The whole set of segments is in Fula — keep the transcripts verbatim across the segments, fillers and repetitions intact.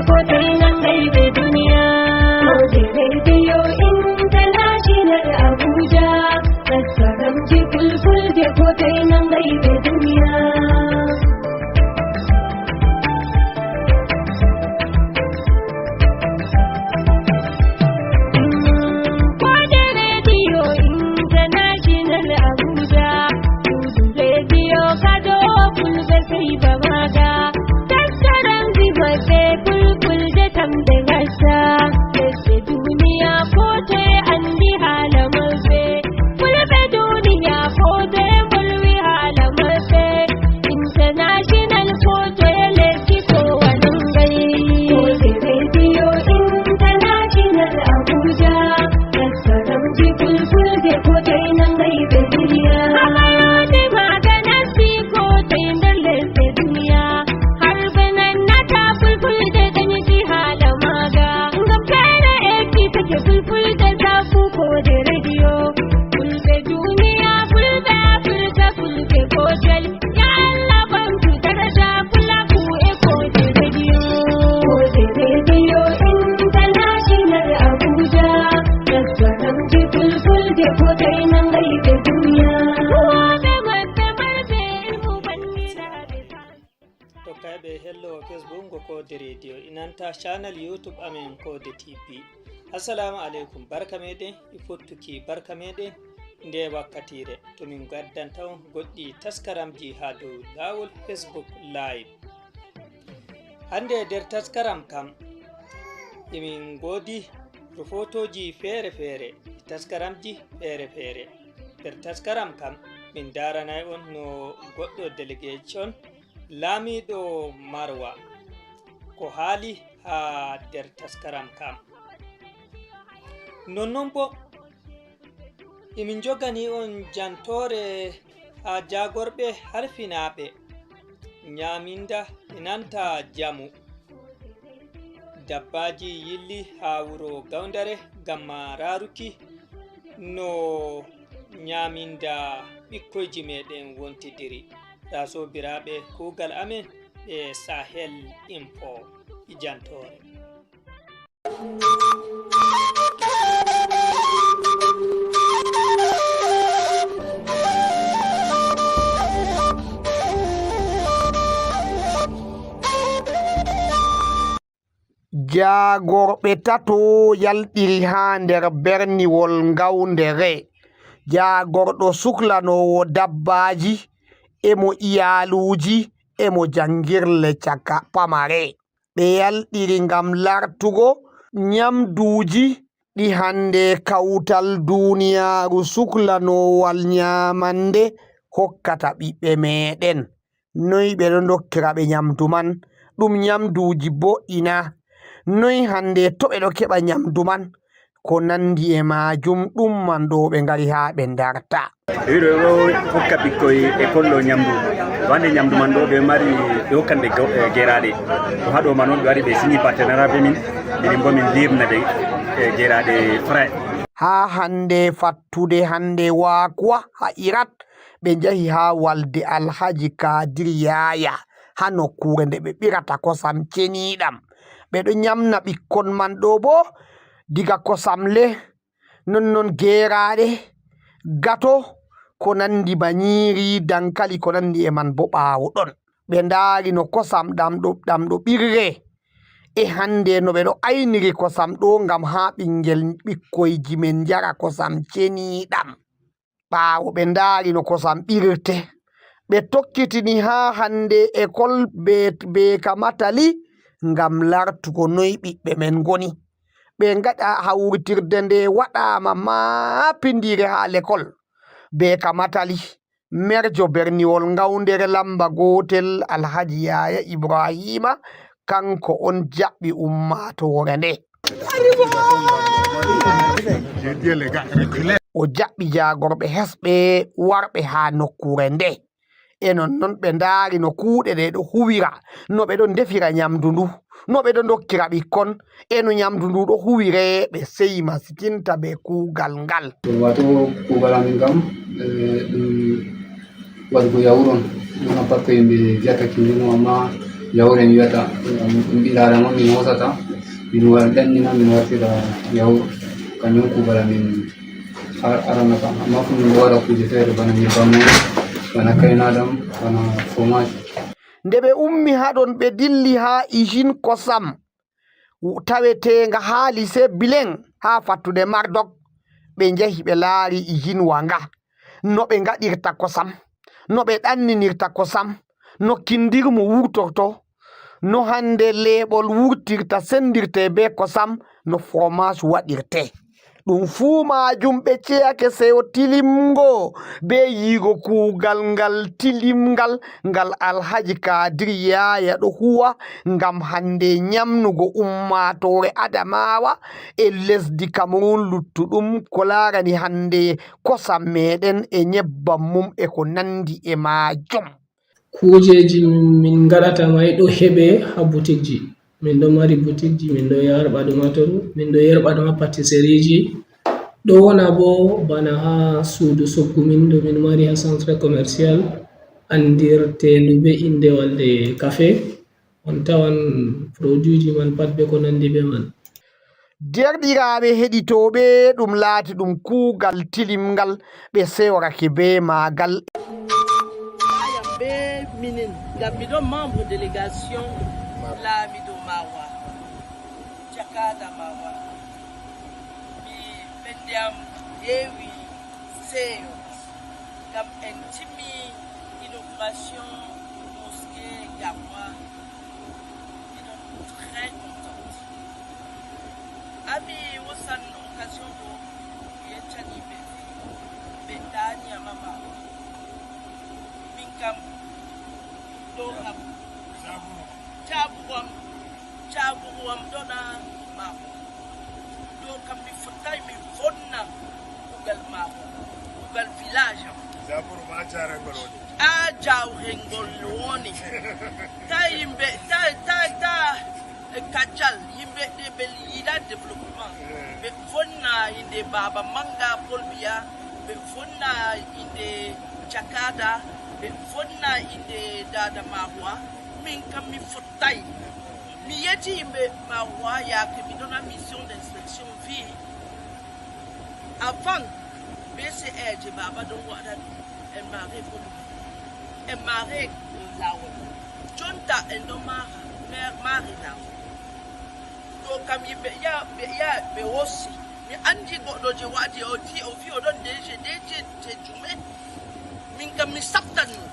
Ko toye nanngay ɓe duniya. Ko je Radio International Abuja. Taskaramji fulfulde ko toye nanngay ɓe duniya. Ko je Radio International Abuja. Ɗum radio kado fulɓe sey ba maaga. Taskaramji maɓɓe fulfulde tamɓe ngacca. Lesɗe duniya ko toye anndi haala maɓɓe. Fulɓe duniya ko toye mbolwi haala maɓɓe. International ko toye lesdi ko wanangay. Ko je Radio International Abuja. Taskaramji fulfulde ko toye nanngay ɓe duniya. Haɓayooɓe maaga nasti ko toye nder lesɗe duniya. Har ɓe nannata fulfulde dañiti haala maaga. Ngam feere ekkitake fulfulde sabu ko de radio. Fulɓe duniya, fulɓe Afirka, fulɓe gootel. Ya Allah, ɓamtu daraja pulaaku e ko de radio. Ko de Radio International Abuja. Taskaramji fulfulde ko toye nanngay ɓe duniya. Huwooɓe maɓɓe marɓe ilmu banndiraaɓe. Tokkayɓe hello Facebook ngo Koode Radio, inanta channel YouTube amen Koode T V. Assalamu aleykum, barka meɗen e fottuki, barka meɗen nde wakkatire to min gaddanta on goɗɗi taskaramji ha dow lawol Facebook Live. Hande e nder taskaram kam, emin ngoodi rufotooji feere-feere, taskaramji feere-feere. Nder taskaram kam, min ndaranay on no goɗɗo delegation laamiiɗo Marwa ko haali haa nder taskaram kam. Nonnon bo, emin njoganii on jantoore haa jaagorɓe halfinaaɓe, ñaaminda e nanta jamu. Dabbaaji yilli haa wuro Gawndare ngam raaruki no ñaaminda ɓikkoyji meɗen wontidiri. Taa soobiraaɓe kuugal amen e Sahel Info e jantoore. Jaagorɓe tato yaltiri haa nder berniwol Ngaoundéré. Jaagorɗo suklanoowo dabbaaji, e mo iyaaluuji, e mo janngirle caka pamare. Ɓe yaltiri ngam lartugo nyamduuji ɗi hannde kawtal duuniyaaru suklanoowal nyaamande hokkata ɓiɓɓe meɗen. Noy ɓe ɗo dokkira ɓe nyamdu man? Ɗum nyamduuji boɗɗi na? Noy hannde to ɓe ɗo keɓa nyamdu man? Ko nandi e maajum, ɗum man ɗo ɓe ngari haa ɓe ndarta. Ɓe wiɗo ɗo hokka ɓikkoy e kollo nyamdu. To hannde nyamdu man ɗo ɓe mari, ɓe hokkan ɓe gaw-, e geeraaɗe. To haɗo man on ɓe wari ɓe signi partenariat be min, minin bo min lirna ɓe, e geeraaɗe frais. Haa hannde fattude hannde Waakwa haa Irat, ɓe njahi haa walde Alhaji Kadir Yaya, haa nokkuure nde ɓe ɓirata kosam ceniiɗam. Ɓe ɗo nyamna ɓikkon man ɗo bo diga kosam le, nonnon geeraaɗe, gato, ko nandi ba nyiiri, dankali, ko nandi e man bo ɓaawo ɗon. Ɓe ndaari no kosam ɗam ɗo, ɗam ɗo ɓirre. E hannde no ɓe ɗo ayniri kosam ɗo ngam haa ɓinngel ɓikkoyji men njara kosam ceniiɗam. Ɓaawo ɓe ndaari no kosam ɓirte, ɓe tokkitini haa hannde ekol be, be ka Matali ngam lartugo noy ɓiɓɓe men ngoni. Ɓe ngaɗa hawritirde nde waɗaama maapindiire haa lekol be ka Matali. Merjo berniwol Ngawndere lamba gootel, Alhaji Yaya Ibrahima, kanko on jaɓɓi ummaatoore nde. O jaɓɓi jaagorɓe hesɓe warɓe haa nokkuure nde. E non non ɓe ndaari no kuuɗe ɗe ɗo huwira, no ɓe ɗo ndefira nyamdu ndu, no ɓe ɗo dokkira ɓikkon, e no nyamdu ndu ɗo huwire, ɓe seyi masitinta be kuugal ngal. Wato kuugal amin kam, eh, ɗum waɗugo yawron, ɗum pat ko yimɓe fiyata kinjum, amma Yawre mi wiyata, ɗum ɓiɗaare mon min hosata, min wara ɗannina, min wartira yawro. Kanjum kuugal amin ar-, arana kam. Amma fu min ɗo waɗa kuuje feere bana nyebbam mon, bana kaynadam, bana fromage. Nde ɓe ummi haa ɗon, ɓe dilli haa usine Kosam, taweteenga haa lycée Bilen, haa fattude Mardok. Ɓe njehi, ɓe laari usine wa nga, no ɓe ngaɗirta kosam, no ɓe ɗanninirta kosam, no kindirmo wurtorto, no hannde leeɓol wurtirta, senndirtee bee kosam, no fromage waɗirtee. Ɗum fuu maajum ɓe ceyake seyo tilimngo bee yi'ugo kuugal ngal tilimngal ngal Alhaji Kadir Yaya ɗo huwa ngam hannde nyamnugo ummaatoore Adamawa e lesdi Kamerun luttuɗum ko laarani hannde kosam meeɗen e nyebbam mum e ko nanndi e maajum. Kuujeeji min ngaɗata may ɗo heɓe haa butikji. Min ɗo mari butikji, min ɗo yarɓa ɗum haa ton, min ɗo yarɓa ɗum haa patiseriiji. Ɗo wona boo bana haa suudu soggu min, ɗo min mari haa centre commercial anndirteendu bee innde walde kafe. On tawan produitji man pat bee ko nanndi bee man. Deerɗiraaɓe heɗitooɓe, ɗum laati ɗum kuugal tilimngal, ɓe seyorake bee maagal. Aya bee minin, ngam miɗo membre délégation laamiɗo Mawa, jakada Mawa. Mi ɓernde am heewi seyo, ngam en timmi inauguration mosquée Gamwa. Miɗon très contente. Ami wosan occasion ɗo, mi yeccani ɓe fii ɓe daani ama Mawa. Min kam ɗo kam jaabuwam, jaabuwam ɗona Mawa. Ɗo kam mi fotai mi vonna kugal Mawa, kugal village am. Jaburu ma jarangol woni. A jawrengol woni. Ta yimɓe, ta, ta, ta, e kajal, yimɓe ɗe ɓe yiɗa développement. Ɓe vonna inde Baba Manga Paul Biya, ɓe vonna inde Jakada, ɓe vonna inde Dada Mawa. Min kam mi fotai. Mi yeti yimɓe Mawa yaake mi ɗona mission d'inspection fii. Avant, B C A je Baba ɗon waɗa ɗum, en maare bonu, en maare laawol. Jonta en ɗon maara, maare laawol. Ɗo kam yimɓe ya, ɓe ya, ɓe hoosi. Mi anndi goɗɗo je waɗi, o di, o vi o ɗon D G, D G je jume. Min kam mi saftan mo.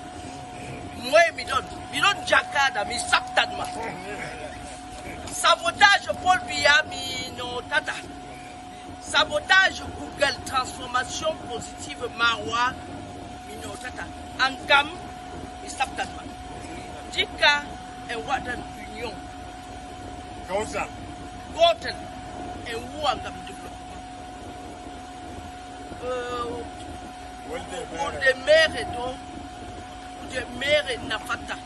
Moye mi ɗon, mi ɗon jakada, mi saftan ma. Sabotage Paul Biya mi notata. Sabotage Google transformation positive Mawa mi notata. An kam mi saftan ma. Ndikka en waɗan union. Kawtal. Gotel en huwa ngam développement. Euh, Wolde kuuɗe mere ɗo, kuuɗe mere nafata.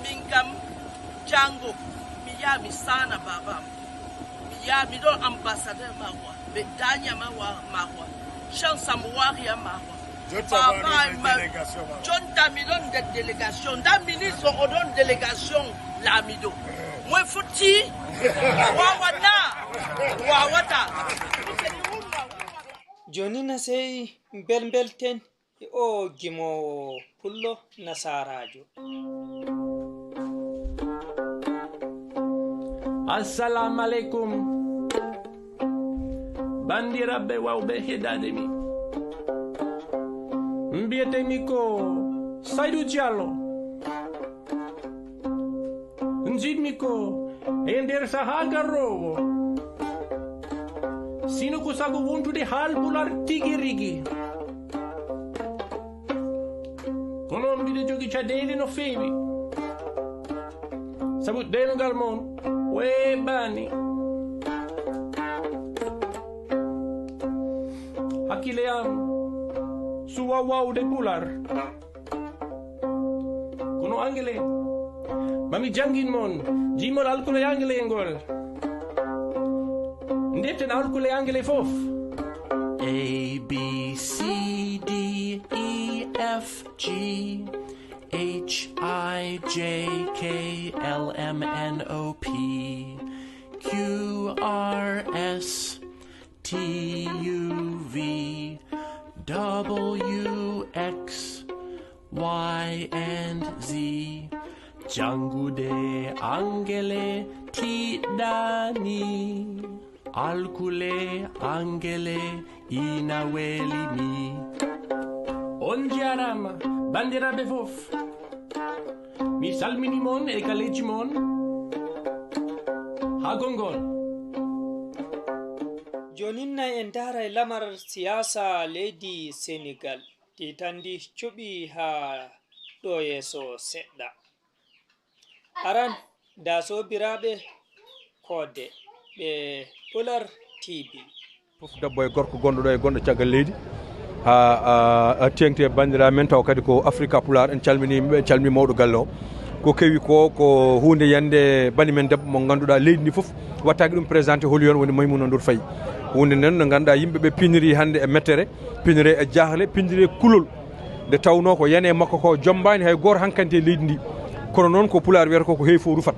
Min kam janngo, mi yaha mi saana baaba am. Mi yaha, mi ɗon ambassadeur Mawa. Ɓe daanya Mawa, Mawa. Chance am wari ha Mawa. Jonta baaba ma, délégation Mawa. Jonta mi ɗon nder délégation. Nda ministre o ɗon délégation laamiɗo. Moy fotti? Wawana. Wawata. Jooni na sey mbelmbelten e oo gimoowo pullo nasaaraajo. Assalamu alaikum. Bandirabbe wawbe hedade mi. Mbiyete mi ko Saidu Diallo. Njiɗmi ko e nder sahaa garoowo, sino ko sago wontude haalpulaar tigi rigi. Kono mbiɗo jogi caɗeele no feewi, sabu ɗemngal mon weeɓaani. Hakkille am suwa waawde pulaar. Kono Anglais, mami janngin mon jimol alkule Anglais ngol. Ndeten alkule Anglais fof. A, B, C, D, E, F, G. H I J K L M N O P Q R S T U V W X Y and Z. Janngude Angale tiɗɗani. Alkule Angale ina weli mi. On njaaraama, banndiraaɓe fof. Mi salmini mon e galleeji mon. Haa gonngol. Joonin nay en ndaara e lamar siyaasa leydi Senegaal. Tiitanndi cuɓii haa ɗo yeeso seɗɗa. Aran, da soobiraaɓe koode ɓe Pulaar T V. Fof debbo e gorko gonɗo ɗo e gonɗo caggal leydi. Ha, a, a teeŋti e banndiraaɓe men taw kadi ko Afrika Pulaar, en calminii yimɓe, en calminii mawɗo galle o. Ko kewi ko, ko huunde yande bani men debbo mo ngannduɗaa leydi ndi fof wattaaki ɗum présenté holi yon woni Maimouna Ndour Faye. Huunde nden nde ngannduɗaa yimɓe ɓe piniri hannde e mettere, pinire e jaahle, pinire e kulol. Nde tawnoo ko yane makko ko jombaani hay gooto hankanti e leydi ndi. Kono noon ko Pulaar wiyata ko, ko heewi fof rufat.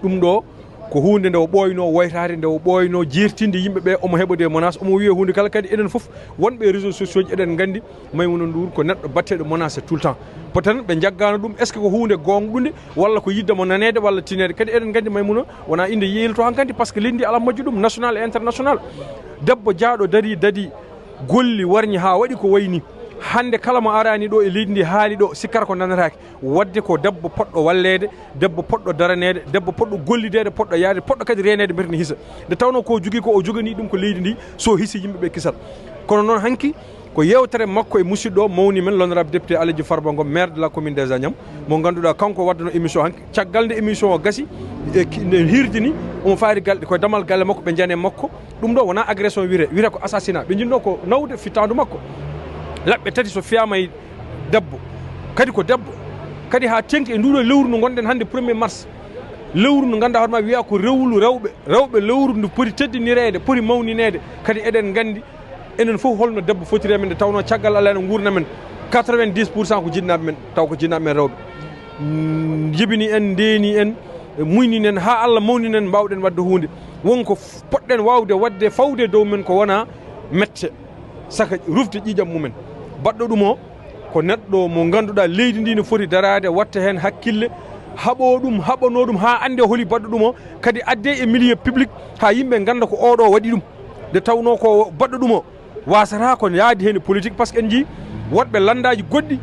Ɗum ɗo ko huunde nde o ɓooynoo woytaade, nde o ɓooynoo jeertinde yimɓe ɓe, omo heɓa des menaces, omo wiya huunde kala. Kadi enen fof wonɓe e réseaux sociaux ji eɗen nganndi Maimouna Ndour ko neɗɗo batteɗo menacé tout le temps. Peut-être ɓe njaggaano ɗum, est-ce que ko huunde goongɗunde walla ko yidde mo naneede walla tineede? Kadi eɗen nganndi Maimouna wonaa innde yeylotoo hankanti, par ce que leydi ndi alaa majju ɗum, national et international. Debbo jaaɗo darii, daɗi, golli, warñi haa waɗi ko wayi nii. Hannde kala mo araani ɗo e leydi ndi haali ɗo, sikkata ko nanataake. Waɗde ko debbo poɗɗo walleede, debbo poɗɗo daraneede, debbo poɗɗo gollideede, poɗɗo yaade, poɗɗo kadi reeneede mbete ne hisa. Nde tawnoo ko o jogii ko, o joganii ɗum ko leydi ndi, so hisi yimɓe ɓe kisat. Kono noon hanki ko yeewtere makko e musidɗo o mawni men, l'honorable député Aladji Farba Ngom, maire de la commune des Agnam, mo ngannduɗaa kanko waddano émission hanki. Caggal nde émission o gasi, e ki-, nde hirjini, omo faari gal-, ko damal galle makko, ɓe njani e makko. Ɗum ɗo wonaa agression wiyetee, wiyetee ko assassinat. Ɓe njinnoo ko nawde fittaandu makko. Laɓɓe tati so fiyaama e debbo, kadi ko debbo, kadi haa teeŋti e nduuɗo lewru ndu ngonɗen hannde premier mars. Lewru ndu ngannduɗaa hoore ma wiyaa ko rewlu rewɓe, rewɓe lewru ndu poti teddinireede, poti mawnineede. Kadi eɗen nganndi enen fof holno debbo fotiri e men, nde tawnoo caggal Allah ene nguurna men quatre-vingt-dix pour cent ko jinnaaɓe men, taw ko jinnaaɓe men rewɓe. Mm, njibini en, ndeeni en, muynini en haa Allah mawnina en, mbaawɗen waɗde huunde. Won ko f-, poɗɗen waawde waɗde, fawde e dow men ko wonaa mette, saka rufde ƴiiƴam mumen. Baɗɗo ɗum o ko neɗɗo mo ngannduɗaa leydi ndi no foti daraade, watta heen hakkille, haɓoo ɗum, haɓanoo ɗum haa annde holi baɗɗo ɗum o, kadi addee e milieu public haa yimɓe ngannda ko oɗo waɗi ɗum. Nde tawnoo ko baɗɗo ɗum o, waasata ko yaadi heen e politique, par ce que en njii woɗɓe lanndaaji goɗɗi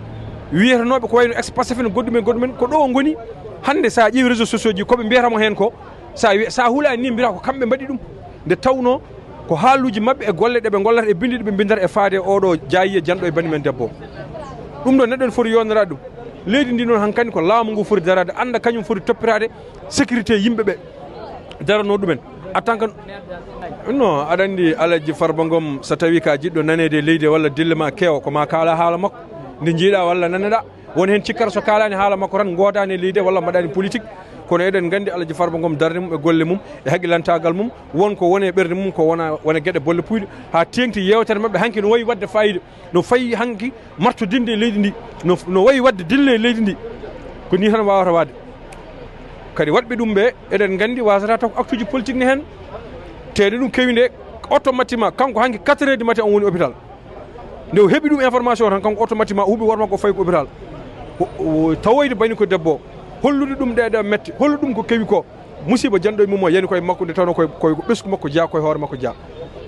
wiyetenooɓe ko wayno ex-Pastef en, goɗɗum en, goɗɗum en, ko ɗo ngoni hannde. So a ƴeewi réseaux sociaux ji, ko ɓe mbiyata mo heen ko, so a wi-, so a hulaani ni, mbiyata ko kamɓe mbaɗi ɗum. Nde tawnoo ko haaluuji maɓɓe e golle ɗe ɓe ngollata e binndi ɗe ɓe mbinndata e faade e oɗo jaayi e janɗo e bani men debbo o. Ɗum ɗo neɗɗo ene foti yooɗnoraade ɗum. Leydi ndi noon hankadi ko laamu ngu foti daraade, annda kañum foti toppitaade sécurité yimɓe ɓe daranoo ɗumen. En tant que, non, aɗa anndi Aladji Farba Ngom, so tawii ka jiɗɗo naneede e leydi walla dille ma keewa, ko ma kaala haala makko. Nde njiiɗaa walla naneɗaa. Won heen cikkata so kaalaani haala makko tan, ngoodaani e leydi walla mbaɗaani politique. Kono eɗen nganndi Aladji Farba Ngom darnde mum e golle mum e haqillantaagal mum, won ko woni e ɓernde mum, ko wona, wona geɗe bolle puyɗe. Haa teeŋti yeewtere maɓɓe hanki no wayi waɗde faayiida, no fayi hanki martodinde e leydi ndi, no, no wayi waɗde dille e leydi ndi. Ko nii tan waawata waɗde. Kadi waɗɓe ɗum ɓe, eɗen nganndi, waasata taw ko acte uji politique ne heen. Tee nde ɗum kewi nde, automatiquement, kanko hanki quatre heures du matin on woni hôpital. Nde o heɓi ɗum information tan, kanko automatiquement o huɓi hoore makko, o fayi ko hôpital. O, o tawoyde bani ko debbo o. Hollude ɗum ɗee ɗoo mette, hollude ɗum ko kewi ko. Musiba janɗo e mum o yani koye makko, nde tawnoo koye, koye ko ɓesngu makko jeyaa, koye hoore makko jeyaa.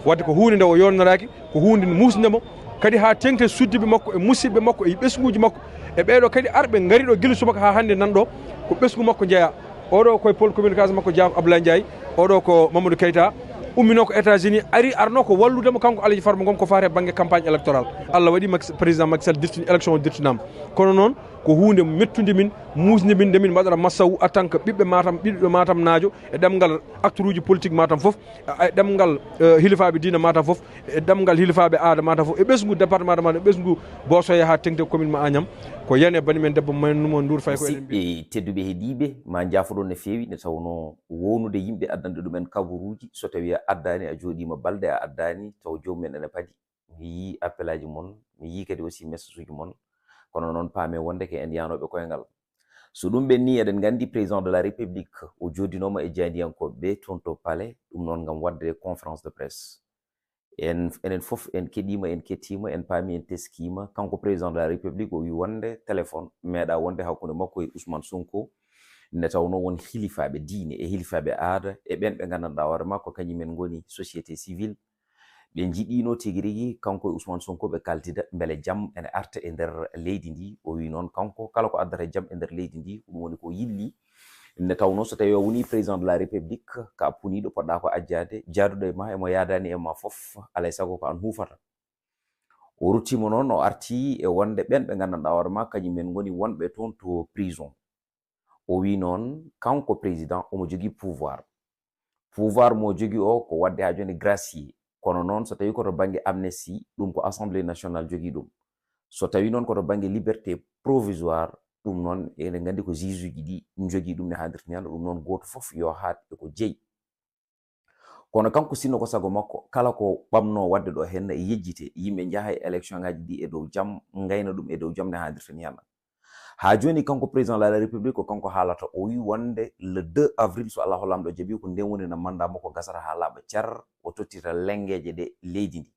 Waɗde ko huunde nde o yonnoraaki, ko huunde nde muusnde mo. Kadi haa teeŋti e suddiiɓe makko, e musidɓe makko, e ɓesnguuji makko, e ɓee ɗoo kadi arɓe ngari ɗoo gila subaka haa hannde nan ɗoo, ko ɓesngu makko jeyaa. Oɗo koye pôle communication makko jeyaa ko Abdoulaye Ndiaye, oɗo ko Mamadou Keita, umminoo ko États-Unis, ari, arnoo ko wallude mo kanko Aladji Farba Ngom ko faati e bannge campagne électorale. Allah waɗi Macky, président Macky Sall dirtini, élection o dirtinaama. Kono noon ko huunde mettunde min, muusnde min, nde min mbaɗata massawu en tant que ɓiɓɓe Matam, ɓiɓɓe matamnaajo e ɗemngal acteuruuji politique Matam fof, e ɗemngal, eh, hilifaaɓe diine Matam fof, e ɗemngal hilifaaɓe aada Matam fof, e ɓesngu département de Matam, e ɓesngu Boosoya haa teeŋti e commune mo Agnam. Ko yani e bani men debbo Maimouna Ndour Faye ko eɗen mbiya. Musidɓe tedduɓe heɗiiɓe, ma njaafo-ɗon no feewi, nde tawnoo wownude yimɓe addande ɗumen kabaruuji, so tawii a addaani, a jooɗiima balɗe a addaani, taw joomum en ene padi. Mi yii appelaaji mon, mi yii kadi aussi message uji mon. Kono noon paame wonde ko en yaanooɓe koyngal. So ɗum ɓenni, eɗen nganndi président de la république o joodinooma e jaayndiyankooɓe ɓe toon to palais, ɗum noon ngam waɗde conférence de presse. En, enen fof en keɗiima, en kettiima, en paami, en teskiima. Kanko président de la république o wi wonde téléphone meeɗa wonde hakkunde makko e Ousmane Sonko, nde tawnoo won hilifaaɓe diine e hilifaaɓe aada e ɓeen ɓe nganndanɗaa hoore makko kañumen ngoni société civile. Ɓe njiɗiino tigi rigi kanko e Ousmane Sonko ɓe kaltida mbele jam ene arta e nder leydi ndi. O wi noon kanko kala ko addata jam e nder leydi ndi ko ɗum woni ko yilli. Nde tawnoo so tawii o woni président de la république, ka puniiɗo poɗɗa ko ajjaade, jaaduɗo e ma emo yaadaani e ma fof, alay sago ko aan huufata. O ruttiima noon, o arti e wonde ɓeen ɓe nganndanɗaa hoore ma kañumen ngoni wonɓe toon to prison. O wi noon kanko président omo jogii pouvoir. Pouvoir mo jogii o ko waɗde haa jooni gracier. Kono noon so tawii ko to bannge amnistie, ɗum ko assemblée nationale jogii ɗum. So tawii noon ko to bannge liberté provisoire, ɗum noon eɗen nganndi ko juge uji ɗi jogii ɗum ne haadirta ñande, ɗum noon gooto fof yo haat e ko jeyi. Kono kanko sinno ko sago makko kala ko ɓamnoo waɗde ɗo heen e yejjite, yimɓe njaha e élection ngaji ɗi e dow jam, ngayna ɗum e dow jam ne haadirta ni hannde. Haa jooni kanko président de la république ko kanko haalata, o wi wonde le deux avril so Allahu Laamɗo jaɓi ko nden woni no mandat makko gasata haa laaɓa cer, o tottita lenngeeje ɗe leydi ndi.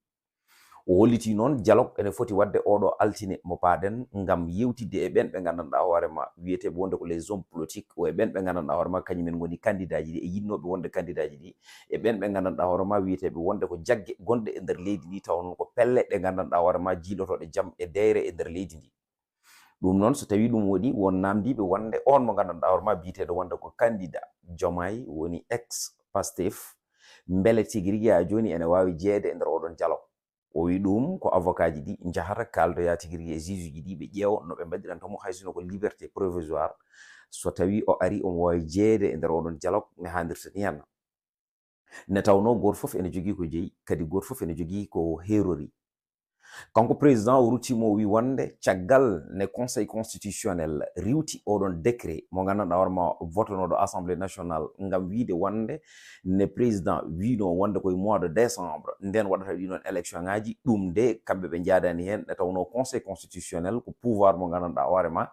O holliti noon dialogue ene foti waɗde oɗo altine mo paaɗen ngam yewtidde e ɓeen ɓe nganndanɗaa hoore ma wiyeteeɓe wonde ko les hommes politiques, o e ɓeen ɓe nganndanɗaa hoore ma kañumen ngoni kandidaaji ɗi e yiɗnooɓe wonde kandidaaji ɗi, e ɓeen ɓe nganndanɗaa hoore ma wiyeteeɓe wonde ko jagge gonɗe e nder leydi ndi, tawa noon ko pelle ɗe nganndanɗaa hoore ma jiilotooɗe jam e deyre e nder leydi ndi. Ɗum noon so tawii ɗum woni won naamndiiɓe wonde oon mo nganndanɗaa hoore ma biyeteeɗo wonde ko candidat Diomaye woni ex Pastef, mbele tigi rigi haa jooni ene waawi jeyeede e nder oɗon dialogue. O wi ɗum ko avocat ji ɗi njahata kaaldoya tigi rigi e juge ji ɗi ɓe ƴeewa no ɓe mbaɗiranta mo hay sinno ko liberté provisoire. So tawii o ari omo waawi jeyeede e nder oɗon dialogue ne haadirta ni henna. Nde tawnoo gooto fof ene jogii ko jeyi, kadi gooto fof ene jogii ko heerori. Kanko président o ruttiima o wi wonde caggal ne conseil constitutionnel riwti oɗon décret mo nganndanɗaa hoore ma votonooɗo assemblée nationale ngam wiide wonde ne président wiino wonde koye mois de décembre nden waɗata ɗi noon élection ngaji, ɗum de kamɓe ɓe njaadani heen, nde tawnoo conseil constitutionnel ko pouvoir mo nganndanɗaa hoore ma,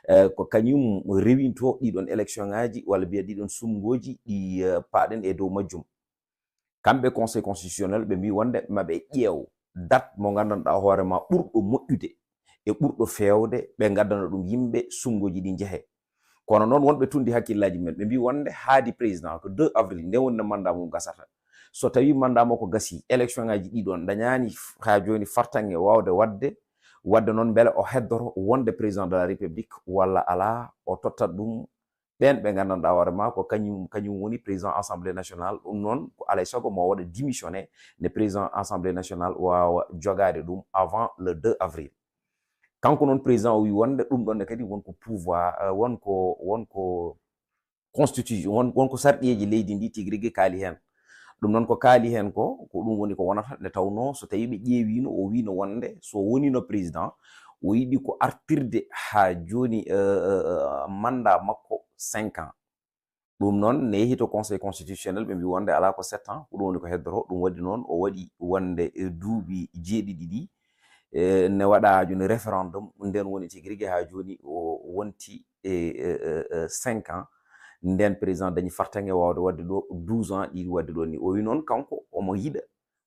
eh, ko kañum rewinto ɗiɗon élection ngaji walla mbiya ɗiɗon sumngoji ɗi, eh, paaɗen e dow majjum. Kamɓe conseil constitutionnel ɓe mbi wonde maɓe ƴeew date mo nganndanɗaa hoore ma ɓurɗo moƴƴude e ɓurɗo feewde ɓe ngaddana ɗum yimɓe sumngoji ɗi njehe. Kono noon wonɓe tundi hakkillaaji mumen ɓe mbi wonde haadi président ko deux avril nde woni no mandat mum gasata. So tawii mandat makko gasi élection ngaji ɗiɗon dañaani haa jooni fartaŋŋe waawde waɗde, waɗde noon mbele o heddoto wonde président de la république walla alaa, o tottat ɗum ɓeen ɓe nganndanɗaa hoore ma ko kañum, kañum woni président assemblée nationale. Ɗum noon ko alay sago mo waɗa démissionné ne président assemblée nationale waawa jogaade ɗum avant le deux avril. Kanko noon président o wi wonde ɗum ɗon ne kadi won ko pouvoir, eh, won ko, won ko constitution, won, won ko sarɗiyeeji leydi ndi tigi rigi kaali heen. Ɗum noon ko kaali heen ko, ko ɗum woni ko wonata nde tawnoo so tawii ɓe ƴeewiino, o wiino wonde so woniino président, o yiɗi ko artirde haa jooni, eh, eh, eh, mandat makko cinq ans. Ɗum noon ne yehi to conseil constitutionnel, ɓe mbi wonde alaa ko sept ans, ko ɗum woni ko heddoto. Ɗum waɗi noon o waɗi wonde e duuɓi jeeɗiɗi ɗi, eh, ne waɗa haa jooni référendum, nden woni tigi rigi haa jooni o wonti e, e, e, e, cinq ans. Nden président dañi fartaŋŋe waawde waɗde ɗo douze ans ɗi waɗde ɗo ni. O wi noon kanko omo yiɗa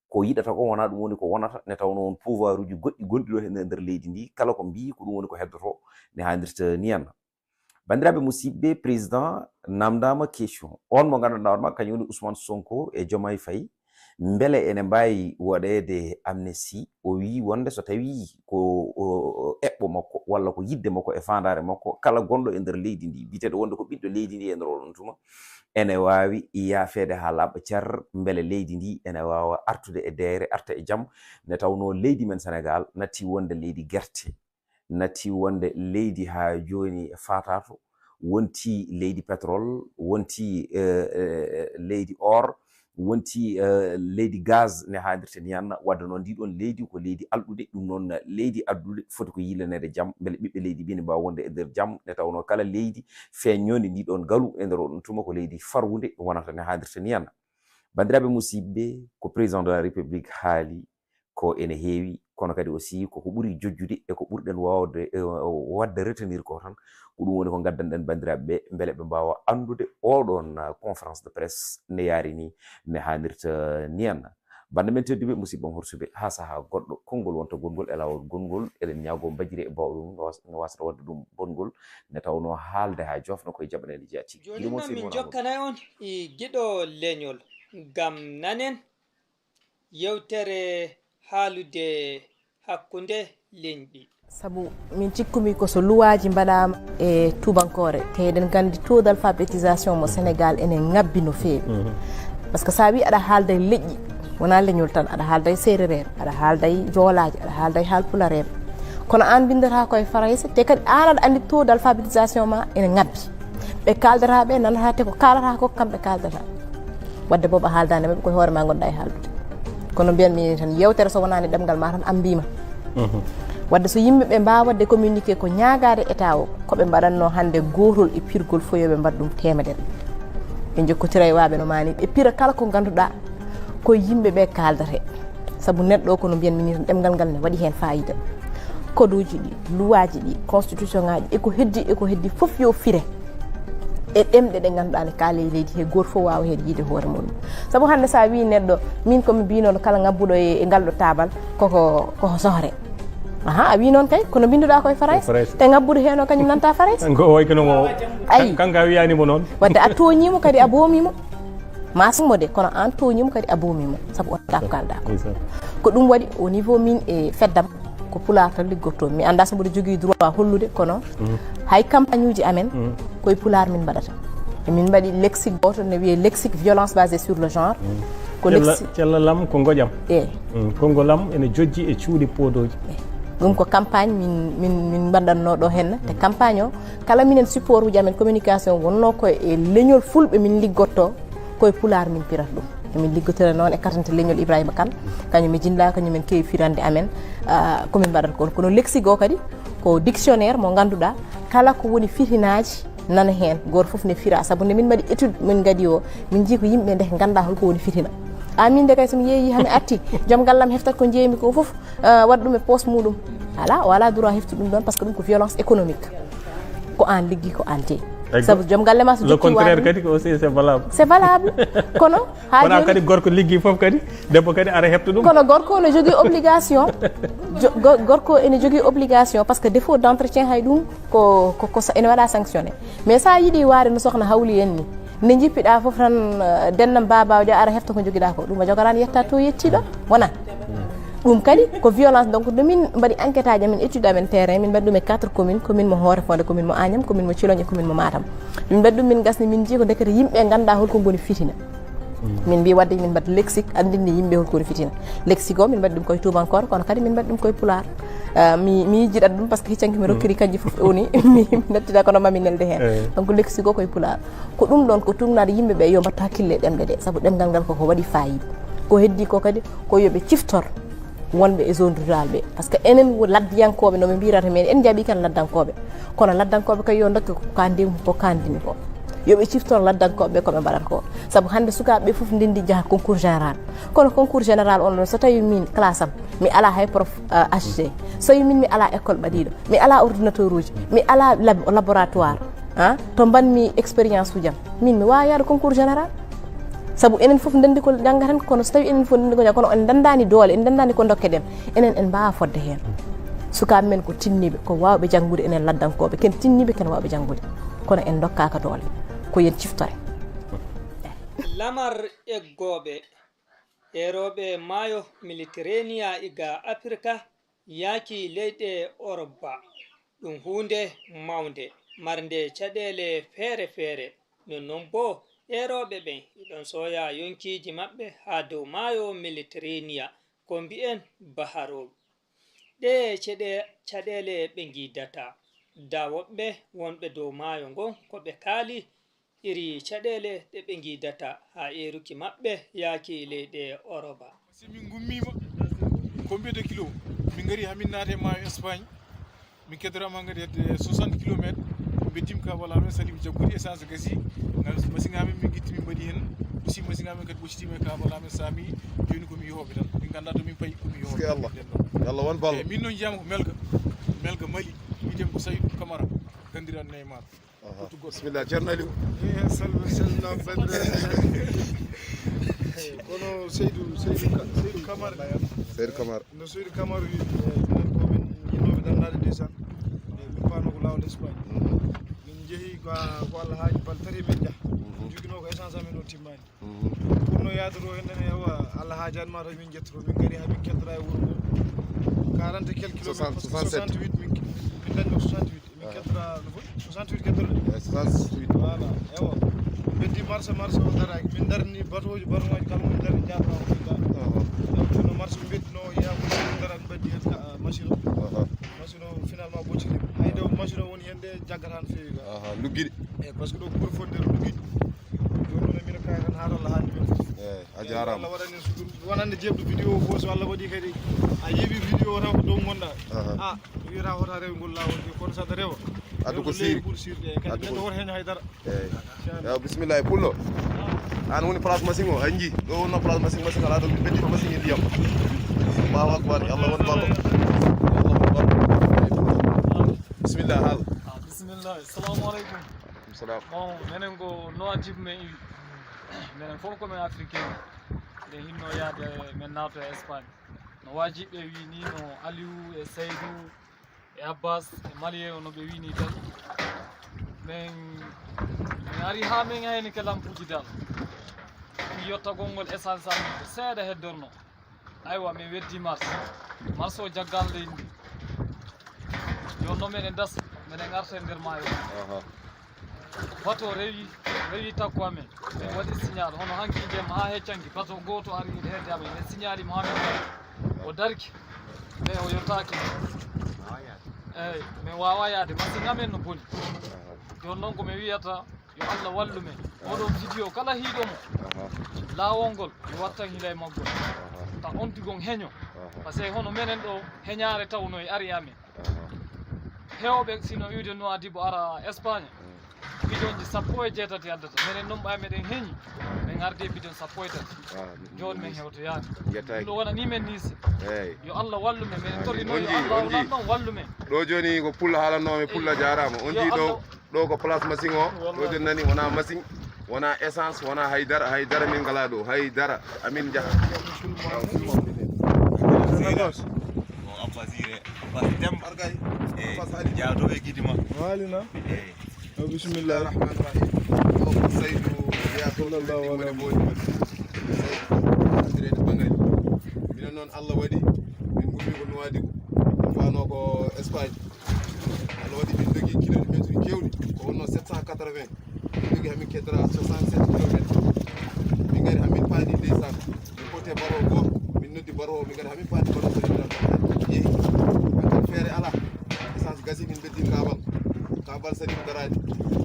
ko yiɗata ko wonaa ɗum woni ko wonata, nde tawnoo won pouvoir uji goɗɗi gonɗi ɗo e nder leydi ndi, kala ko mbiyi ko ɗum woni ko heddoto ne haadirta ni henna. Banndiraaɓe musidɓe, président namndaama question. Oon mo nganndanɗaa hoore ma kañum woni Ousmane Sonko e Diomaye Faye, mbele ene mbaawi waɗeede amnistie? O wii wonde so tawii ko, o, o, eɓɓo makko walla ko yiɗde makko e faandaare makko, kala gonɗo e nder leydi ndi, biyeteeɗo wonde ko ɓiɗɗo leydi ndi e nder oɗon tuma, ene waawi yaafeede haa laaɓa cer, mbele leydi ndi ene waawa artude e deeyre, arta e jam, nde tawnoo leydi men Senegaal natti wonde leydi gerte, natti wonde leydi haa jooni faataato, wonti leydi pétrole, wonti, eh, eh, leydi or, wonti, eh, leydi gaz ne haadirta ni henna. Wadde noon ndi ɗon leydi ko leydi alɗude, ɗum noon leydi alɗude foti ko yillaneede jam, mbele ɓiɓɓe leydi ɓe ne mbaawa wonde e nder jam, nde tawnoo kala leydi feeñnondi ndi ɗon ngalu e nder oɗon tuma ko leydi farwunde wonata ne haadirta ni henna. Banndiraaɓe musidɓe, ko président de la République haali ko ene heewi, kono kadi aussi koko ɓuri jojjude e ko ɓurɗen wawde, e, wadde retenir ko tan, ko ɗum woni ko gaddanɗen banndiraaɓe ɓe, mbele ɓe mbaawa anndude oɗon, ah, conférence de presse ne yaari ni, ne haanirta niyan. Bannde men tedduɓe, musidɓe horsuɓe, haa sahaa goɗɗo, konngol wonta gonngol e laawol gonngol, eɗen ñaagoo mbajiri e bawɗum, no was-, no wasata waɗde ɗum bonngol, nde tawnoo haalde haa joofna koye jaɓaneede jaati. Jooni noon min jokkanay on e giɗo leñol, ngam nanen yewtere haalude hakkunde leñɗi. Sabu min cikkumi ko so luwaaji mbaɗaama e tuubankoore, te eɗen nganndi taux d'alphabétisation mo Sénégal ene ŋabbi no feewi. Mhm. Par ce que so a wii aɗa haalda e leƴƴi, wonaa leñol tan, aɗa haalda e seerereeɓe, aɗa haalda e joolaaji, aɗa haalda e haalpulareeɓe. Kono aan mbinndataa ko e farayse, te kadi aan aɗa anndi taux d'alphabétisation ma ene ŋabbi. Ɓe kaaldata ɓe nanataa te ko kaalataa ko kamɓe kaaldata. Wadde booba haaldaande maɓɓe koye hoore ma ngonɗa e haaldude. Kono mbiyan mi tan yewtere so wonaani ɗemngal ma tan ambiima. Mhm. Wadde so yimɓe ɓe mbaawa waɗde communiqué ko ñaagaade état o, ko ɓe mbaɗatno hannde gootol e pirgol fof yo ɓe mbaɗ ɗum teemedere. Ɓe njokkotira e waaɓe no maani, ɓe pira kala ko ngannduɗaa ko yimɓe ɓe kaaldata. Sabu neɗɗo o, kono mbiyan mi ni tan, ɗemngal ngal ne waɗi heen fayida. Koduuji ɗi, luwaaji ɗi, constitution ŋaaji, e ko heddi, e ko heddi fof yo fire e ɗemɗe ɗe ngannduɗaa ne kaale e leydi he, gooto fof waawa heen yiide hoore mum. Sabu hannde so a wii neɗɗo, min ko mi mbiynoɗo kala ngabbuɗo e, e ngal ɗo taabal, koko, koko sohre. Aha, a wii noon kay, kono mbinnduɗaa ko e Farayse. Farayse. Te ngabbuɗo heen o kañum nanta Farayse. Ko way kono mo, ayi. Kan-, kanka wiyaani mo noon. Wadde a tooñii mo kadi a boomii mo. Ma simo de, kono aan tooñii mo kadi a boomii mo, sabu o alaa ko kaalɗaa ko. Ndeysaan. Ko ɗum waɗi au niveau min e feddam, ko pulaar tan liggotoo. Mi anndaa so mboɗo jogii droit hollude, kono, mhm, hay campagne uji amen, mhm, koye pulaar min mbaɗata. E min mbaɗi lexique gooto ne wiyee lexique violence basée sur le genre. Mhm. Ko cella, lexique cella lam ko ngoƴam. Eey. Mm, konngol am ene jojji e cuuɗi poodooji. Eey. Ɗum ko campagne min, min, min mbaɗatnoo ɗo henne. Te, mhm, campagne o, kala minen support uji amen communication wonnoo ko e leñol fulɓe min liggotto, koye pulaar min pirata ɗum. Emin liggotora noon e katante leñol Ibrahima Kane, kañum e Jinda, kañum en keewi firande amen, ah, ko min mbaɗata ko. Kono lexique o kadi ko dictionnaire mo ngannduɗaa kala ko woni fitinaaji nana heen, gooto fof ne fira. Sabu nde min mbaɗi étude min ngadi o, min njii ko yimɓe nde nganndaa holko woni fitina. A min nde kay so mi yeeyi hami arti, joom gallam heftat ko njeeymi ko fof, ah, waɗa ɗum e poos muɗum. Alaa, o alaa droit heftude ɗum ɗoon, par ce que ɗum ko violence économique. Ko aan liggi, ko aan jeyi. Sabu joom galle ma so le jokki contraire waawde kadi ko aussi c'est valable. C'est valable. Kono haa wona jooni kadi gorko liggi fof kadi, debbo kadi ara hefta ɗum. Kono gorko ne jogii obligation. Jo-, go-, gorko ene jogii obligation, par ce que défaut d'entretien hay ɗum ko, ko, ko sa-, ene waɗa sanctionné. Mais so a yiɗi waade no sohna Hawli en ni, nde njippiɗaa fof tan, eh, dennam baabaajo ara hefta ko njogiɗaa ko. Ɗum a joganaani yetta to yettiɗo. Wona. Ɗum kadi ko violence. Donc, nde min mbaɗi enquête aji amen, étude amen terrain, min mbaɗi ɗum e quatre communes, commune mo Hoore Fonde, commune mo Agnam, commune mo Ciloñ e commune mo Matam. Min mbaɗi ɗum, min ngasni, min njii ko ndekete yimɓe nganndaa holko ngoni fitina. Mm. Min mbi wadde min mbaɗa lexique, anndinni yimɓe holko woni fitina. Lexique o, min mbaɗi ɗum koye tuubankoore, kono kadi min mbaɗi ɗum koye pulaar. Ah, mi, mi yejjitat ɗum, par ce que hiccanki mi, mm, rokkiri kanji fof woni, mi, mi nattina kono mami nelde heen. Eh. Donc, lexique o koye pulaar. Ko ɗum ɗoon, ko tuugnaade yimɓe ɓe yo mbattu hakkille e ɗemɗe ɗe, sabu ɗemngal ngal koko waɗi fayida. Ko heddi ko kadi, ko yo ɓe ciftor wonɓe e zone rural ɓe. Par ce que enen wo-, laddiyankooɓe, no ɓe mbirata men, en njaɓi kan laddankooɓe. Kono laddankooɓe kay yo ndokke ko kandimi, ko kandimi ko. Yo ɓe ciftor laddankooɓe ɓe ko ɓe mbaɗata ko. Sabu hannde sukaaɓe ɓe fof ndenndi njaha concours général. Kono concours général on ɗon, so tawi min classe am, mi alaa hay prof, euh, H G. So tawi min mi alaa école ɓadiiɗo, mi alaa ordinateur uji, mi alaa lab-, laboratoire. Ah, to mbaɗmi expérience uji am, min mi waawaa yahde concours général. Sabu enen fof ndenndi ko njanngaten, kono so tawi enen fof ndenndi ko njanngaten, kono en ndenndaani doole, en ndenndaani ko ndokkeɗen, enen en mbaawaa fodde heen. Sukaaɓe men ko tinniiɓe, ko waawɓe janngude, enen laddankooɓe, ken tinniiɓe, ken waawɓe janngude. Kono en ndokkaaka doole. Ko yen ciftore. Lamar eggooɓe, eerooɓe maayo Mediterranean e ga Afirka, yaaki leyɗe Orop ba. Ɗum huunde mawnde, marnde caɗeele feere feere. Nonnon boo, eerooɓe ɓen iɗon sooya yonkiiji maɓɓe haa dow maayo Mediterranean, ko mbi'en Baharol. Ɗee ceɗe-, caɗeele ɓe ngiidata. Da woɓɓe wonɓe dow maayo ngon ko ɓe kaali, iri caɗeele ɗe ɓe ngiidata haa eeruki maɓɓe yaaki leyɗe Oroba. Si min ngummiima combien de kilo, min ngari haa min naati e maayo Espagne, min keddoraama ngadi hedde soixante kilomètres, min mbeddiima ka wala ɗon, sali mi jaggude essence gasi, ngal machine amin min ngitti min mbaɗi heen. Machine amen kadi ɓoccitima e kabal amen, sami. Joni ko mi yohoɓe tan, min ganda to min payi, ko mi yohoɓe. Yo Allah won ballo. Min noon jiyama ko Melka, Melka Mali, wiyetemi ko Saydou Camara, gandiran Neymar. Aha. Bisimilla, Ceerno Aliou. Salmi salminama bandiraɓe. Kono Seydou, Seydou Ka- Seydou Camara. Seydou Camara. No Seydou Camara wi, minen ko min yinnoɓe darnade ndeysaan. Min pano ko lawol Espagne. Min jeehi ko ko Allah haaji bal tati men jah. Jogino ko essence amen o timmani. Pour no yaadoro hen nene, ewa, Allah haajanma tawi min jettoto, min gari ha min kettora e wuro ngo. Quarante et quelques kilomètres, parce que soixante-sept. Soixante-huit min, min dañno soixante-huit. Min kettora no foti soixante-huit kettorɗe. Eh, soixante-huit. Voilà, ewa. Min beddi marché, marché o daraki. Min darni batoji, batoji kala mo darni jabra o. Donc no marché min beddino, ya ko min daran beddi hen ka- machine o. Machine o finalement bocciti. Hay do machine o woni hen de jaggata no fewi ga. Aha, luggiɗi. Eh, parce que ɗo cour fondeur luggiɗi. Joni ɗo mino kay tan haala Allah haalde ɓe fof. Eh, a jarama. Allah waɗani en sutur. Wonande jeeɓɗo vidéo o fof, so Allah waɗi kadi a yeeɓi vidéo o taw ko dow gonɗa. Aha. A wiyata hoto a rewe ngol lawol, kono sa rewa. Addu ko siri. Ɓuri sirde, kadi neɗɗo woto heño haydara. Eyi. Yo, bisimilla e pullo. An woni place machine o, a jii. Ɗo wonno place machine, machine ala ɗo, min beddima machine e ndiyam. Allahu akbar, Allah won ballo. Allah won ballo. Bisimilla, haal. Ah, bisimilla. Assalamu aleykum. Salam. Bon, menen ko Nouadhibou men iwi. Menen fof ko men africain. Nde hinno yaade men naata e Espagne. No waajiɓe wi ni, no Aliou e Seydou e Abbas e Malien o no ɓe wi ni tan. Men, men ari ha men hayni ke lampuji dal. Yettagol ngol essence am ko seeɗa heddorno. Aywa, min weddi marché. Marché o jaggal leydi ndi. Jooni noon meɗen dasa, meɗen arta e nder maayo. Aha. Bato rewi, rewi takko amen. Min waɗi signal, hono hanki jemma ha heccanki, bato gooto ari yiɗi hedde amen. Min signali mo amen. O darki. Mais o yottaaki. Eyi, min waawa yaade. Machine amen no boni. Aha. Jooni noon ko mi wiyata, yo Allah wallu men. Oɗo vidéo kala hiiɗo mo, aha, laawol ngol, mi wattan hila e maggol. Aha. Ta on tigon heño. Aha. Parce que hono menen ɗo, heñaare tawno e ari amen. Aha. Heewɓe sino iwde Nouadhibou ara Espagne. Mm. Bidonji sappo e jeetati addata. Menen noon ɓay meɗen heñi. Min ngardi e bidon sappo e tati. Ah, jooni min hewtoyaani. Yettaaki. Ɗum ɗo wonani men niise. Eyi. Yo Allah wallu men. Menen torino yo Allah wallu men. Ɗo jooni ko pullo haalanno men, pullo jaaraama. On jii ɗo. Ɗo ko place machine o. Wallahi. Ɗo jonnani wona machine, wona essence, wona hay dara, hay dara min ngala ɗo, hay dara. Amin njaha. Ko Abbas Ire, Abbas Dem. Argay. Eh, Abbas Ali. Jaato e gidima. Waalina. Eh. O bisimilla. Bismillahir Rahmanir Rahim. O ko Saydu ya sallallahu alaihi wa sallam. Saydu, andireede Bangali. Minen noon Allah waɗi min ngummi ko Nouadhibou. Min faano ko Espagne. Allah waɗi min dogi kilométre keewɗi, ko wonno sept cent quatre-vingts. Min dogi hamin keddora soixante-sept kilomètres. Min ngari hamin paadi ndeysaan. Min poti e baro goo, min noddi baro o, min ngari hamin paadi baro o, min yehi. Min tan feere ala. Essence gasi, min beddi kabal. Kabal sadi ko daraade.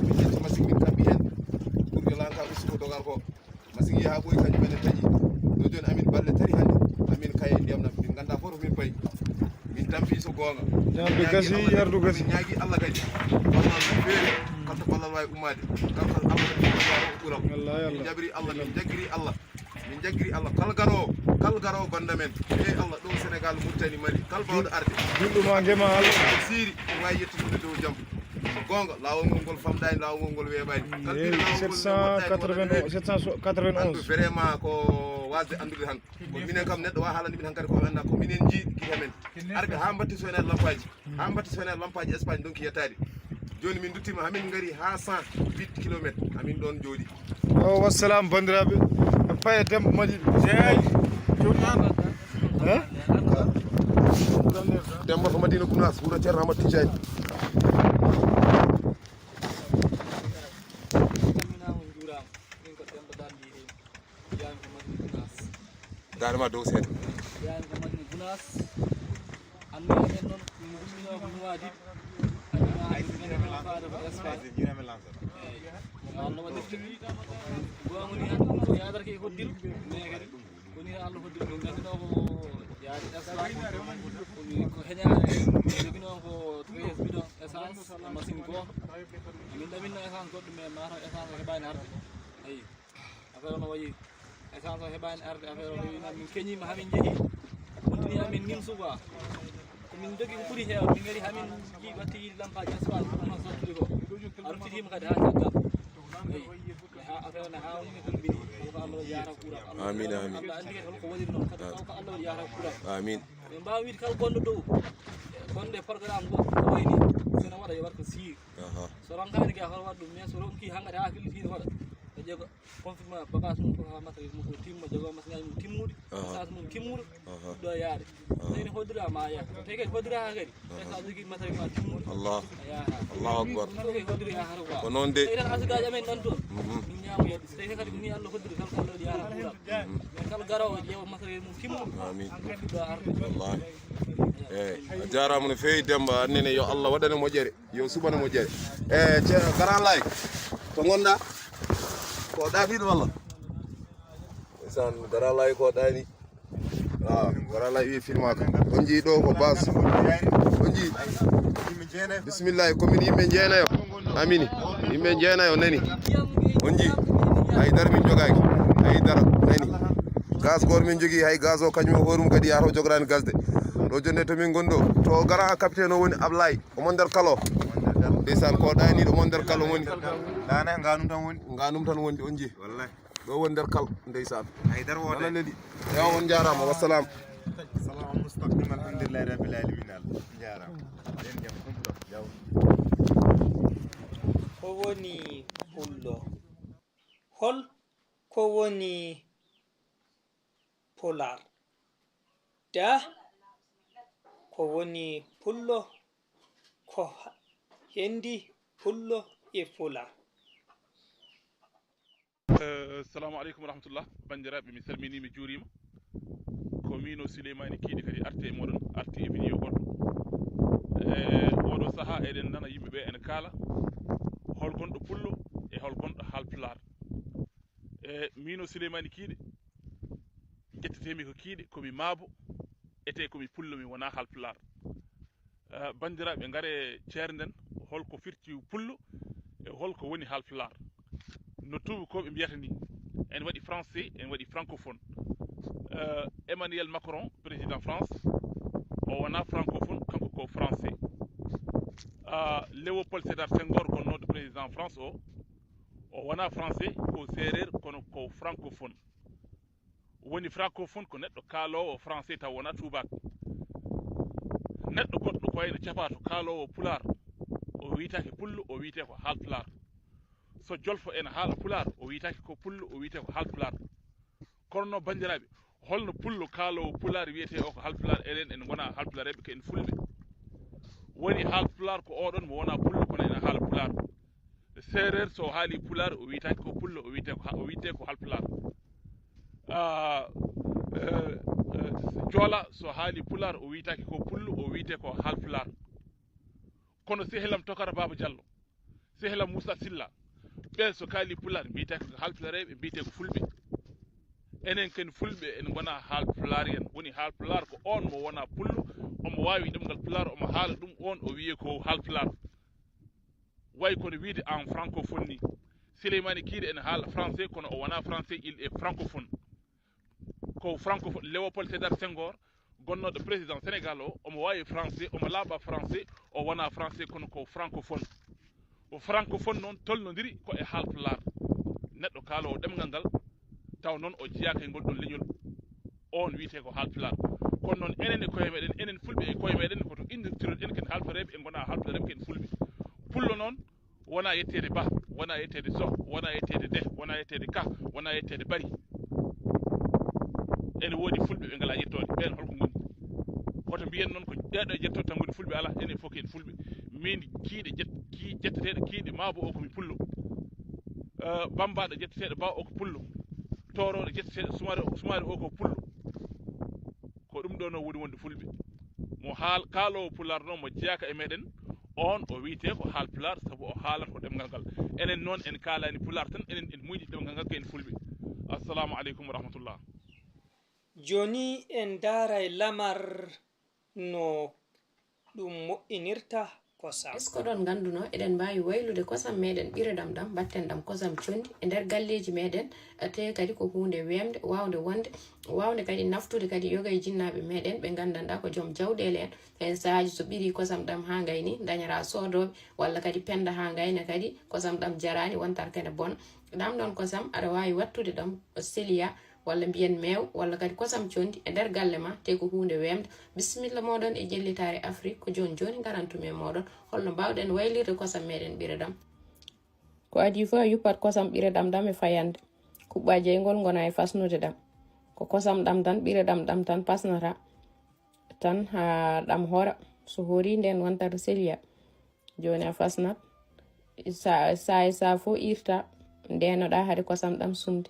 Min ƴetti machine min kaɓɓi heen. Ɓurɓe lanka usti ko dogar ko. Machine yaha ɓooyi kañum men e taƴi. Ɗo jooni amin balle tati hannde. Amin kaye ndiyam nam. Min ngannda fof to min payi. Min tampi so goonga. Ñaamde gasi, yardu gasi. Min ñaagi Allah kadi. Ballal no feewi. Kala to ballal waawi ummaade. Kala kala Allah kadi ɓural. Wallahi Allah. Min jaɓiri Allah, min jaggiri Allah. Min jaggiri Allah. Kala garoowo, kala garoowo bannda men. Ey Allah, ɗo Sénégal, Mauritanie, Mali. Kala baawɗo arde. Julɗo ma ngema Allah. Siiri, ko waawi yettude dow jam. Goonga, laawol ngol ngol famɗaani, laawol ngol ngol weeɓaani. Kala ɓiɗɗo laawol ngol ngol waɗɗaani, waɗɗaani weeɓi. Sept cent quatre-vingt-onze. Andu vraiment ko waasde anndude tan. Ko minen kam neɗɗo waawa haalande min hankadi ko mi anndaa, ko minen njiiɗi gite men. Arɓe haa mbatti soynaade lampaaji. Haa mbatti soynaade lampaaji Espagne donc yettaade. Jooni min nduttiima, haa min ngari haa cent huit kilomètres, haa min ɗoon njooɗi. O, wassalam, banndiraaɓe. En paye Demba Madiɗo. Jeey. Jom an. Hein? Demba ko Madina Gounass, wuro Ceerno Amadou Tidiane. Calminaama, njuuraama. Min ko Demba Darndi heen. Jeyaami ko Madina Gounass. Daande ma dow seeɗa. Jeyaami ko Madina Gounass. Anniya men noon, min ngumminoo ko Nouadhibou. Anniya men noon faade ko Espagne. Eey. Ko Allah waɗi firti. Goonga ni hannde ko yaadarke e hoddiro. Mais kadi ko ni Allah hoddiri min ngannduno ko yaade Espagne. Ko ni ko heñaare, min joginoo ko treize bidon essence, e machine goo. Min ɗaminno essence goɗɗo, mais mataw essence o heɓaani arde. Eey. Affaire o no wayi, essence o heɓaani arde, affaire o rewina min keñiima, hamin njehi, kontini amin nimsu quoi. Ko min ndogi ko ɓuri heewde, min ngari hamin nji watti yiide lampaaji espace ko ma sottiri ko. A ruttitiima kadi haa caggal. Eyi. Ha affaire o ne haa woni ko mbini, ko Allah waɗi yaata kuuram. Amin, amin. Allah anndi kadi holko waɗiri noon, kadi taw ko Allah waɗi yaata kuuram. Amin. Min mbaawi wiide kala gonɗo dow, gonɗo e programme goo, ko wayni, so no waɗa yo waɗ ko siiri. Aha. So ronkaani kay, hoto waɗ ɗum, mais so ronki hannde haa filliti ne waɗa. Ko jeego confirme bagage mum, ko haa matériel mum ko timma, jogo machine mum timmude, aha, essence mum timmude, aha, ɗo yaade. Aha. So tawi ne hoddira ma yaha. So tawi kadi hoddira kadi, aha, so a jogii matériel ma timmude, Allah, a yaha. Allahu Akbar. Ɗum ko hoddiri haa hara quoi. Ko noon de. So tawi tan asugaaji amen nan toon, mhm, min ñaamo yedde. So tawi kadi ko ni Allah hoddiri tan, ko Allah waɗi yaha kuuram. Mhm. Mais kala garoowo ƴeewa matériel mum timmude. Amin. Ɗo arde. Wallahi. Eyi, a jaaraama no feewi, Demmba. Annene yo Allah waɗane moƴƴere, yo suɓane moƴƴere. E Ceerno Garan Laay, to ngonɗa? Ko ɗaaniiɗo walla? Ndeysaan, Garan Laay ko ɗaani. Waaw, Garan Laay wi filmaaka. On njii ɗo ko base. On njii? Bismillahi, ko min yimɓe jeenayo. Amini. Yimɓe jeenayo nani. On njii? Hay dara min jogaaki. Hay dara nani. Gaz goto min jogii, hay gaz o kañum e hoore mum kadi yahata o jogoraani gasde. Ɗo jonde to min ngonɗo. To gara capitaine o woni Ablaye. Omo nder kalo. Ndeysaan, ko ɗaaniiɗo omo nder kalo woni. Ɗaana nganum tan woni. Nganum tan wondi, on njii. Wallahi. Ɗo woni nder kal, ndeysaan. Hay dara woote. Nana leli. Yaw, on njaaraama, wassalam. Salam mustaqim, alhamdulillahi rabbil alamin. Njaaraama. Nden jam ɗum ɗo, jaw. Ko woni pullo? Hol ko woni pulaar? Da, ko woni pullo? Ko ha-, hendi pullo e pulaar? Eh, assalamu aleykum wa rahmatullah. Banndiraaɓe, mi salminii, mi juuriima. Ko miin o Suleymaani Kiiɗe kadi arti e mooɗon, arti e video goɗɗo. E oɗo sahaa eɗen nana yimɓe ɓe ene kaala hol gonɗo pullo e hol gonɗo haalpulaar. E miin o Suleymaani Kiiɗe, njettetee-mi ko Kiiɗe, ko mi maabo, etee ko mi pullo, mi wonaa haalpulaar. Eh, banndiraaɓe, ngare ceernden hol ko firti pullo e hol ko woni haalpulaar. No tuubakooɓe mbiyata ni, en waɗi français, en waɗi francophone. Eh, Emmanuel Macron, président France, o wonaa francophone, kanko ko français. Ah, Léopold Sédar Senghor, gonnooɗo président France o, o wonaa français, ko seereer, kono ko francophone. Woni francophone ko neɗɗo kaaloowo français taw wonaa tuubaako. Neɗɗo goɗɗo ko wayno capaato kaaloowo pulaar, o wiyetaake pullo, o wiyetee ko haalpulaar. So jolfo ene haala pulaar, o wiyetaake ko pullo, o wiyetee ko haalpulaar. Kono noon, banndiraaɓe, holno pullo kaaloowo pulaar wiyetee o ko haalpulaar? Enen en ngonaa haalpulaareeɓe, ko en fulɓe. Woni haalpulaar ko oɗon mo wonaa pullo, kono ene haala pulaar. Seereer so haali pulaar, o wiyetaake ko pullo, o wiyetee ko ha-, o wiyetee ko haalpulaar. Ah, eh, eh, Joola so haali pulaar, o wiyetaake ko pullo, o wiyetee ko haalpulaar. Kono sehilam Tokara Baaba Jallo, sehilam Moussa Silla, ɓeen so kaali pulaar, mbiyetee ko haalpulaareeɓe, mbiyetee ko fulɓe. Enen ken fulɓe, en ngonaa haalpulaar en. Woni haalpulaar ko oon mo wonaa pullo, omo waawi ɗemngal pulaar, omo haala ɗum, oon o wiyee ko haalpulaar. Way kono wiyde en francophone ni. Sileymaani Kiiɗe ene haala français, kono o wonaa français, il est francophone. Ko francophone. Léopold Sédar Senghor, gonnooɗo président Sénégal o, omo waawi français, omo laaɓa français, o wonaa français, kono ko francophone. O francophone noon tolnondiri ko e haalpulaar. Neɗɗo kaaloowo ɗemngal ngal, taw noon o jeyaaka e ngol ɗon leñol, oon wiyetee ko haalpulaar. Kono noon enen e koye meɗen, enen fulɓe e koye meɗen, ko to inndirtiron en ken haalpulaareeɓe, en ngonaa haalpulaareeɓe, ken fulɓe. Pullo noon wonaa yetteede Bah, wonaa yetteede Soh, wonaa yetteede Deh, wonaa yetteede Kah, wonaa yetteede Bari. Ene woodi fulɓe ɓe ngalaa yettoode, ɓeen holko ngoni? Hoto mbiyen noon ko ɗeeɗo jettoto tan ngoni fulɓe, alaa, enen fof ko en fulɓe. Min Kiiɗe jet-, kii-, jetteteeɗo Kiiɗe, maa bo o ko mi pullo. Eh, Bammbaaɗo jetteteeɗo Bah o ko pullo. Toorooɗo jetteteeɗo Sumaare, Sumaare o ko pullo. Ko ɗum ɗo noon woni wonde fulɓe. Mo haal-, kaaloowo pulaar noon mo jeyaaka e meɗen, oon o wiyetee ko haalpulaar, sabu o haalata ko ɗemngal ngal. Enen noon en kaalaani pulaar tan, enen en muuyɗi ɗemngal ngal ko en fulɓe. Assalamu aleykum wa rahmatullah. Jooni en ndaaray lamar no ɗum moƴƴinirta Kosam. Est-ce que oɗon ngannduno eɗen mbaawi waylude kosam meɗen ɓiredam ɗam, mbatten ɗam kosam conndi e nder galleeji meɗen? Te kadi ko huunde weemde, waawnde wonde, waawnde kadi naftude kadi yoga e jinnaaɓe meɗen ɓe nganndanɗaa ko joom jawɗeele en. Heen sahaaji so ɓirii kosam ɗam haa ngayni, dañataa soodooɓe, walla kadi pennda haa ngayna kadi kosam ɗam jaraani, wontat kene bon. Ɗam ɗon kosam aɗa waawi waɗtude ɗam seliya, walla mbiyen meew, walla kadi kosam conndi e nder galle ma, te ko huunde weemde. Bisimilla mooɗon e ƴellitaare Afrik, ko jooni jooni ngarantu-mi e mooɗon holno mbaawɗen waylirde kosam meɗen ɓiredam. Ko adii fof a yuppat kosam ɓiredam ɗam e fayannde, kuɓɓa jeyngol ngona e fasnude ɗam. Ko kosam ɗam tan, ɓiredam ɗam tan pasnata tan haa ɗam hora. So horii, nden wontat seliya. Jooni a fasnat, sa, sa e sa fof irta, ndenoɗa hade kosam ɗam sumde.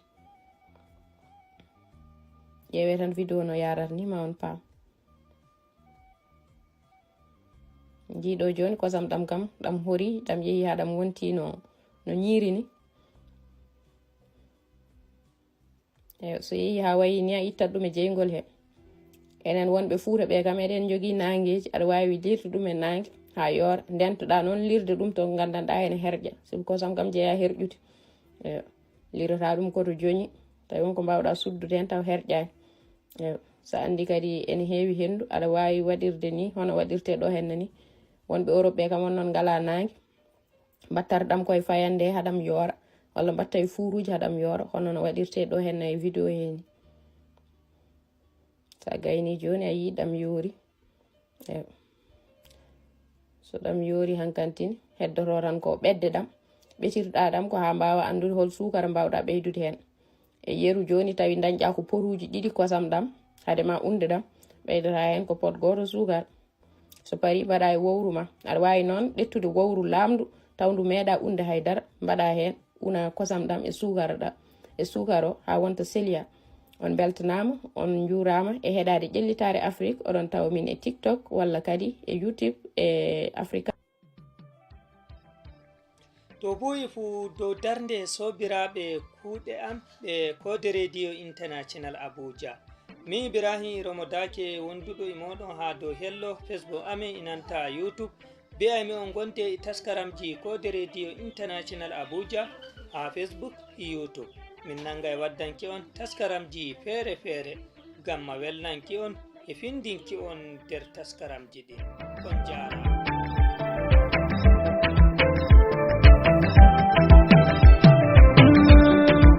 Ƴeewe tan vidéo no yarata ni ma on paam. Jiiɗo jooni kosam ɗam kam, ɗam hori, ɗam yehi haa ɗam wonti no, no ñiiri ni. Eyo, so yehi haa wayi ni, a ittat ɗum e jeyngol he. Enen wonɓe Fuuta ɓe kam, eɗen njogii naangeeji, aɗa waawi lirde ɗum e naange haa yoora. Ndentoɗaa noon lirde ɗum to nganndanɗaa ene herƴa, sabu kosam kam jeyaa herƴude. Eyo, lirotaa ɗum ko to joñi, tawi won ko mbaawɗaa suddude heen taw herƴaani. Eyo, so a anndi kadi ene heewi henndu, aɗa waawi waɗirde ni, hono waɗirtee ɗo henne ni. Wonɓe Europe ɓe kam on noon ngalaa naange. Mbattat ɗam koye fayannde haɗam yoora, walla mbatta e fuuruuji haɗam yoora, hono no waɗirtee ɗo henne e vidéo he ni. So a gayni jooni, a yii ɗam yoori. Eyo. So ɗam yoori hankantini, heddoto tan ko ɓetde ɗam. Ɓetirɗa ɗam ko haa mbaawa anndude hol suukara mbaawɗa ɓeydude heen. E yeru jooni, tawi dañƴa ko potuuji ɗiɗi kosam ɗam, hade ma unde ɗam, ɓeydata heen ko pot gooto suukara. So parii, mbaɗa e wowru ma. Aɗa waawi noon ƴettude wowru laamndu, taw ndu meeɗa unde hay dara, mbaɗa heen, una kosam ɗam e suukara ɗa, e suukara o, haa wonta seliya. On mbeltanaama, on njuuraama e heɗaade ƴellitaare Afrik. Oɗon tawa min e TikTok walla kadi e YouTube e Africa. To buuyi fuu dow darnde soobiraaɓe kuuɗe am ɓe Koode Radio International Abuja. Min Ibrahim Romo Dake wonduɗo e mooɗon haa dow hello Facebook amin inanta YouTube. Mbiyaymi on gonde e taskaramji Koode Radio International Abuja haa Facebook e YouTube. Min nanga e waddanki on taskaramji feere-feere ngam ma welnanki on e findinki on nder taskaramji ɗin. On jaaraama.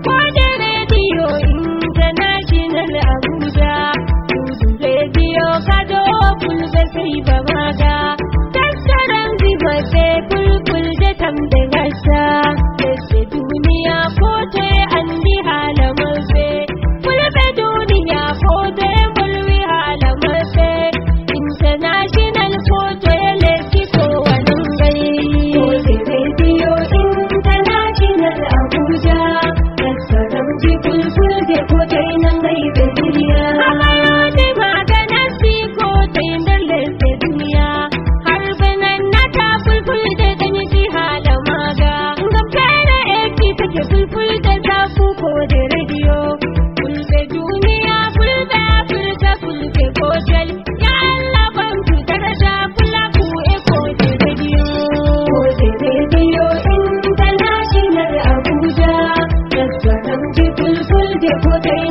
Koode Radio International Abuja, suudu radio kado fulɓe sey ba maaga. Taskaramji maɓɓe fulfulde tamɓe ngacca. Lesɗe duniya foote anndi haala maɓɓe. Fulɓe duniya foote mbolwi haala maɓɓe. International foote lesdi ko wanangay. Koode Radio International Abuja. Taskaramji fulfulde ko toy nangay ɓe duniya. Habaruuji maaga nasti ko toy nder lesɗe duniya. Har ɓe nannata fulfulde dañiti haala maaga. Ngam feere ekkitake fulfulde sabu Koode Radio. Fulɓe duniya, fulɓe Afirka, fulɓe gootel. Ya Allah, ɓamtu daraja pulaaku e Koode Radio. Koode Radio International Abuja. Taskaramji fulfulde ko toy